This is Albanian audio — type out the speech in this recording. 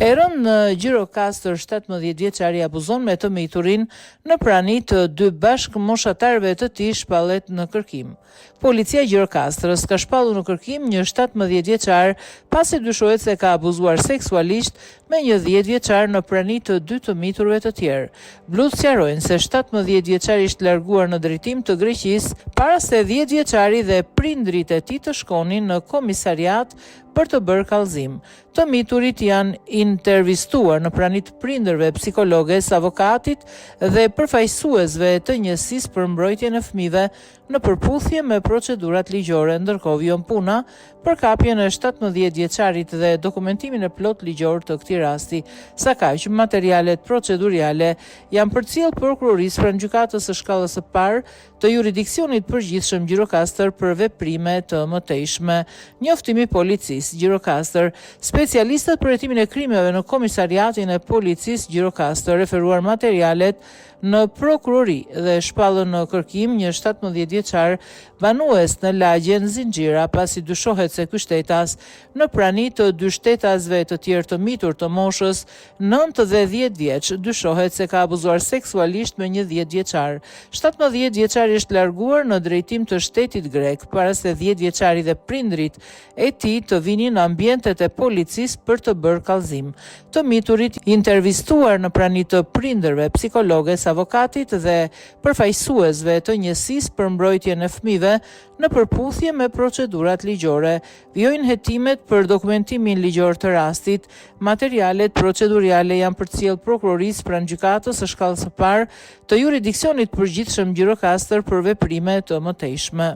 E rëndë në Gjirokastër 17 vjeçari abuzon me të miturin në prani të dy bashkëmoshatarëve të tij shpallet në kërkim. Policia e Gjirokastrës ka shpallur në kërkim një 17 vjeçar pasi dyshohet se ka abuzuar seksualisht me një 10 vjeçar në prani të dy të miturve të tjerë. Blutë sqarojnë se 17 vjeçari është larguar në drejtim të Greqisë para se 10 vjeçari dhe prindërit e tij të shkonin në komisariat për të bërë kallëzim. Të miturit janë intervistuar në prani të prindërve, psikologes, avokatit dhe përfaqësuesve të njësisë për mbrojtjen e fëmijëve në përputhje me procedurat ligjore, ndërkohë vijon puna për kapjen e 17 vjeçarit dhe dokumentimin e plotë ligjor të këtij rasti. Sakaq, materialet proceduriale janë përcjellë prokurorisë pranë gjykatës së shkallës së parë të juridiksionit përgjithshëm Gjirokastër për veprime të mëtejshme. Njoftimi i policisë Gjirokastër, specialistët për hetimin e krimeve në komisariatin e policisë Gjirokastër referuar materialet në prokurori dhe shpallën në kërkim një 17 vjeçar banues në lagjen Zinxhira pasi dyshohet se ky shtetas në prani të dy shtetasve të tjerë të mitur të moshës 9 dhe 10 vjeç dyshohet se ka abuzuar seksualisht me një 10 vjeçar. 17 vjeçari është larguar në drejtim të shtetit grek para se 10 vjeçari dhe prindërit e tij të vinin në ambientet e policisë për të bërë kallëzim. Të miturit, intervistuar në prani të prindërve, psikologes, avokatit dhe përfaqësuesve të njësisë për mbrojtjen e fëmijëve në përputhje me procedurat ligjore, vijojnë hetimet për dokumentimin ligjor të rastit. Materialet proceduriale janë përcjellë prokurorisë pranë gjykatës së shkallës së parë të juridiksionit përgjithshëm Gjirokastër për veprime të mëtejshme.